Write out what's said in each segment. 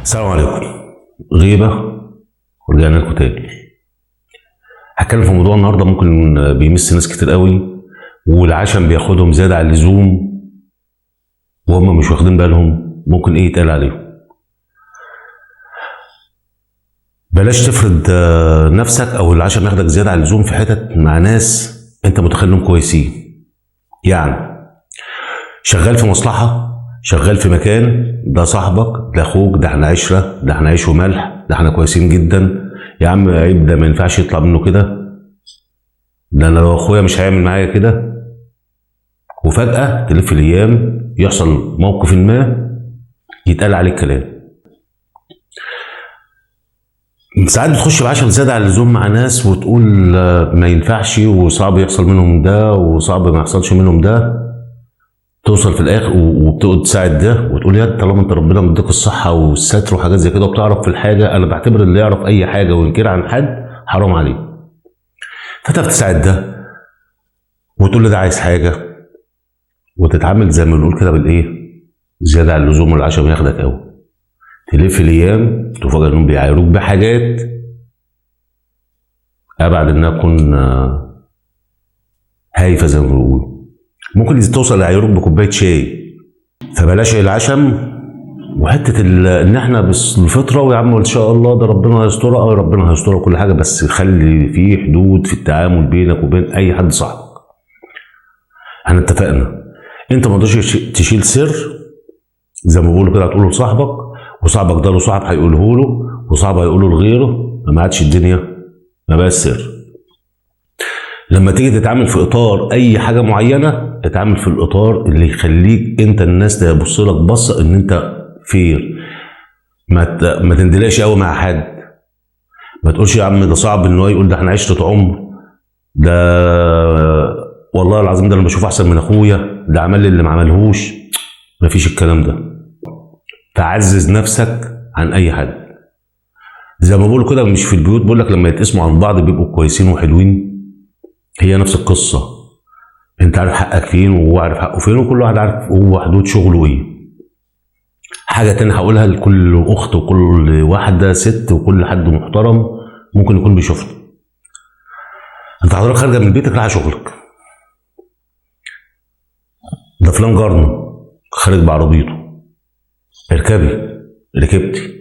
السلام عليكم. غيبة ورجعنا لكم تاني. هتكلم في موضوع النهارده ممكن بيمس ناس كتير قوي، والعشم بياخدهم زيادة عن اللزوم وهم مش واخدين بالهم ممكن ايه يتقال عليهم. بلاش تفرض نفسك او العشم ياخدك زيادة عن اللزوم في حتت مع ناس انت متخيل انهم كويسين. يعني شغال في مصلحة، شغال في مكان، ده صاحبك، ده اخوك، ده احنا عشرة، ده احنا عيش وملح، ده احنا كويسين جدا، يا عم عيب، ده ما ينفعش يطلع منه كده، ده انا لو اخويا مش هيعمل معايا كده. وفجأة تلف الايام يحصل موقف ما يتقال عليك كلام. ساعات بتخش بعشم زيادة على اللزوم مع ناس وتقول ما ينفعش وصعب يحصل منهم ده وصعب ما يحصلش منهم ده، توصل في الاخر وبتقعد تساعد ده وتقول يا طالما انت ربنا مديك الصحة والستر وحاجات زي كده وبتعرف في الحاجة. انا بعتبر اللي يعرف اي حاجة وينكرها عن حد حرام عليه. فانت بتساعد ده وتقول له ده عايز حاجة، وتتعامل زي ما بنقول كده بالايه، زيادة عن اللزوم، والعشم ياخدك قوي. تلف الايام تفاجئ انهم بيعايروك بحاجات ابعد انها تكون هايفة زي ما بيقولوا. ممكن توصل لعيروك بكوبايه شاي. فبلاش العشم وحتة ان احنا بس الفطرة ويا عم ان شاء الله ده ربنا هيسترها، ربنا هيسترها وكل حاجة، بس خلي في حدود في التعامل بينك وبين اي حد صاحبك. احنا اتفقنا انت ما تقدرش تشيل سر زي ما بيقولوا كده، هتقوله لصاحبك وصاحبك ده له صاحب هيقوله له وصاحب هيقوله لغيره، ما عادش الدنيا ما بقاش سر. لما تيجي تتعامل في اطار اي حاجة معينة، اتعامل في الاطار اللي يخليك انت الناس تبص لك بصة ان انت fair. ما تندلقش قوي مع حد، ما تقولش يا عم ده صعب ان هو يقول ده احنا عشرة عمر، ده والله العظيم ده انا بشوفه احسن من اخويا، ده عمل لي اللي ما عملهوش. مفيش الكلام ده. تعزز نفسك عن اي حد. زي ما بقولوا كده، مش في البيوت بقول لك لما يتقسموا عن بعض بيبقوا كويسين وحلوين. هي نفس القصة، انت عارف حقك فين وهو عارف حقه فين، وكل واحد عارف هو حدود شغله ايه. حاجة تانية هقولها لكل اخت وكل واحدة ست وكل حد محترم ممكن يكون بيشوفنا. انت حضرتك خارجة من بيتك رايحة شغلك، ده فلان جارنا خارج بعربيته، اركبي، ركبتي.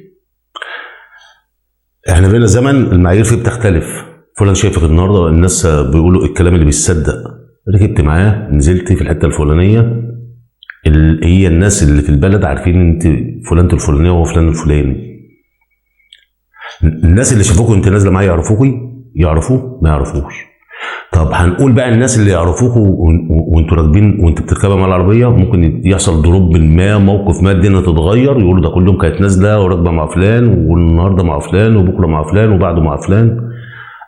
احنا بقينا زمن المعايير فيه بتختلف. فلان شايفك النهارده، الناس بيقولوا الكلام اللي بيصدق، ركبت معاه، نزلت في الحتة الفلانية، هي الناس اللي في البلد عارفين ان انت فلانة الفلانية وهو فلان الفلاني. الناس اللي شافوك وانت نازله معاه يعرفوكي، يعرفوه ما يعرفوش. طب هنقول بقى الناس اللي يعرفوكوا وانتوا راكبين وانت بتركبها مع العربية، ممكن يحصل drop ما، موقف ما، الدنيا تتغير، يقولوا ده كل يوم كانت نازله وراكبه مع فلان، والنهارده مع فلان، وبكره مع فلان، وبعده مع فلان.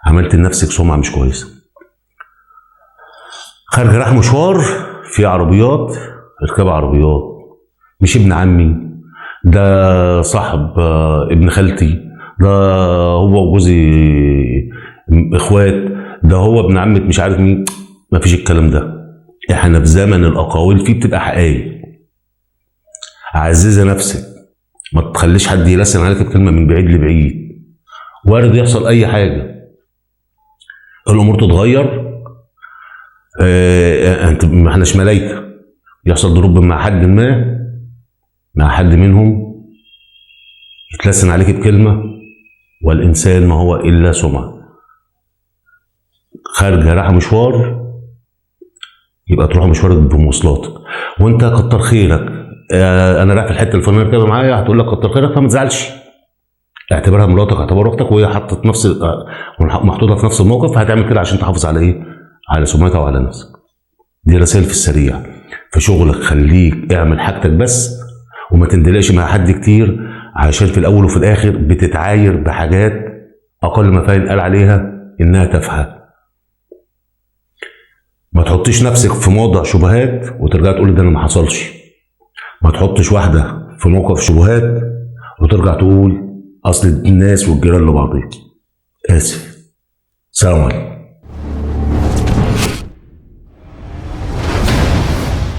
عملت لنفسك سمعه مش كويسة. خارج راح مشوار في عربيات، اركب عربيات، مش ابن عمي ده صاحب ابن خالتي، ده هو وجوزي اخوات، ده هو ابن عمة مش عارف مين. مفيش الكلام ده. احنا في زمن الاقاويل فيه بتبقى حقايق. عززي نفسك، ما تخليش حد يلسن عليك بكلمه من بعيد لبعيد. وارد يحصل اي حاجة، الامور تتغير. انت ما احناش ملايكة، يحصل دروب مع حد ما، مع حد منهم يتلسن عليك بكلمه، والانسان ما هو الا سمعه. خارجه رايحة مشوار، يبقى تروح مشوارك بمواصلاتك، وانت كتر خيرك. انا رايح في الحتة الفلانية كده معايا، هتقول لك كتر خيرك، فما تزعلش، اعتبرها مراتك، اعتبرها اختك، وهي حطت نفس محطوطة في نفس الموقف، هتعمل كده عشان تحافظ على ايه؟ على سمعتها وعلى نفسك. دي رسائل في السريع. في شغلك خليك اعمل حاجتك بس، وما تندلقش مع حد كتير، عشان في الاول وفي الاخر بتتعاير بحاجات اقل ما فاهم قال عليها انها تافهة. ما تحطيش نفسك في موضع شبهات وترجع تقول ده انا ما حصلش. ما تحطش واحدة في موقف شبهات وترجع تقول اصل الناس والجيران لبعضيهم. اسف. سلام عليكم.